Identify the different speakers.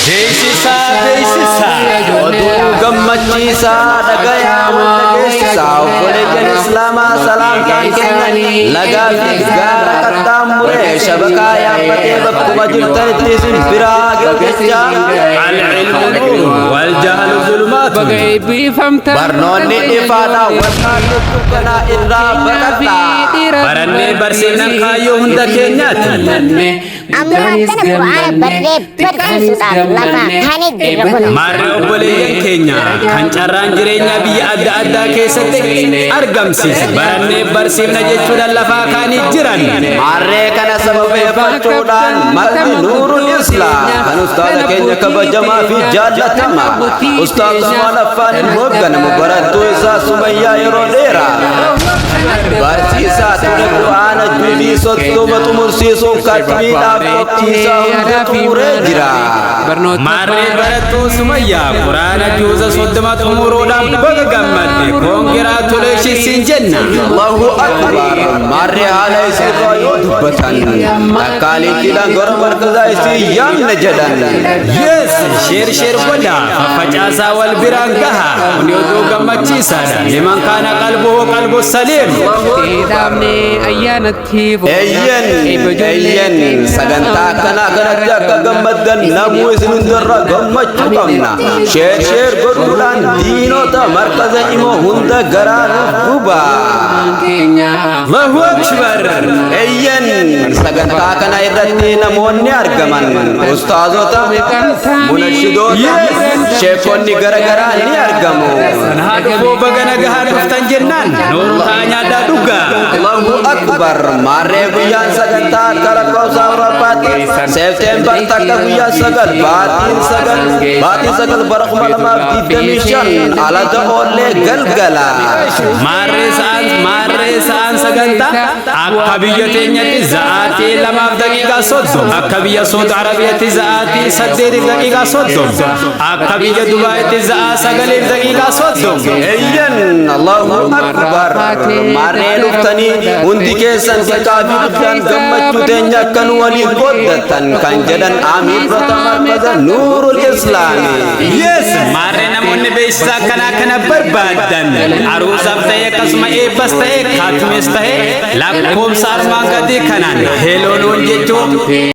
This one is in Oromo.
Speaker 1: Beeksisaa beeksisaa.
Speaker 2: Oduu gammachiisaa dhagayaa wal dhageessisaa. Obboleeyyan Islaamaa, salaamtaan keenya lagaa fi gaara qaxxaamuree shabakaa yaabbatee bakkuma jirtanitti isin biraa gahu jechaa.
Speaker 1: العلم نور والجهل ظلمات.
Speaker 2: Barnoonni ifaadha, wallaallu dukkanaa irraa baqadhaa.
Speaker 1: Barannee barsiifnan kaayyoo hunda keenyaati.
Speaker 3: Ammaan tana Qur'aana barree barsiisuudhaaf lafa kaanee jirra kun.
Speaker 1: Maarree obboleeyyan keenya kan carraan jireenyaa biyya adda addaa keessatti argamsiise barannee barsiifna jechuudhaan lafaa kaanii jiran.
Speaker 2: Maarree kana sababeeffachuudhaan maqni Nuurul Islaam kan ustaaza keenya kabajamaa fi jaallatamaa Ustaaz Usmaan Affaaniin hoogganamu barattuu isaa Sumayyaa yeroo dheeraa barsiisaa ture Qur'aana juzii 30 xumursiisuun katmiidhaaf qophiisaa hunda xumuree jira.
Speaker 1: Maarree barattuu Sumayyaa Quraana juuza 30 xumuruudhaan baga gammadde, congratulations siin jenna.
Speaker 2: Allahu Akbar! Maarree haala isiirraa yoo dubbatan takkaaliittiidhaan gara markazaa isii yaamna jedhan.
Speaker 1: Yes, share share godha, faffacaasaa, wal biraan gaha. Kuni oduu gammachiisaadha. لمن كان قلبه قلب سليم.
Speaker 2: Eeyyen, eeyyen, sagantaa akkanaa kanatti akka gammaddan namuu isin hundarra gammachuu qabna. Share share godhuudhaan diinota markaza imoo hunda garaa nuuf gubaa.
Speaker 1: Allahu Akbar.
Speaker 2: Eeyyen, sagantaa kana irratti namoonni argaman ustaazota, munashidoota, sheekonni garagaraa ni argamu.
Speaker 1: Haa dhufuu, baga nagahaa dhuftan jennaan noorutaa nyaadhaa dhugaa.
Speaker 2: Allahu Akbar! Maarree guyyaan sagantaa akka lakkoofsa Awurooppaatti Seepteembar 1 guyyaa 9 baatiin 9 baatiin 9 bara 2025 alata oollee galgala.
Speaker 1: Maarree sa'aan sagantaa akka biyya teenyatti za'aatii 2:30, akka biyya Saudi Arabiyaatti za'aatii 8:30, akka biyya Dubaayitti za'aa 9:30.
Speaker 2: Eeyyan, Allahu Akbar! Maarree dhuftanii hundi keessan xiqqaa fi guddaan gammachuu teenya akka nu waliin qooddattan kan jedhan amiirota markaza Nuurul Islaami.
Speaker 1: Yes, maarree namoonni beeksisa akkanaa kana barbaadan aruusaaf ta'e, akkasuma eebbas ta'e, kaatimes ta'e, lakkoomsa armaan gadii kanaan hello nuun jechuu.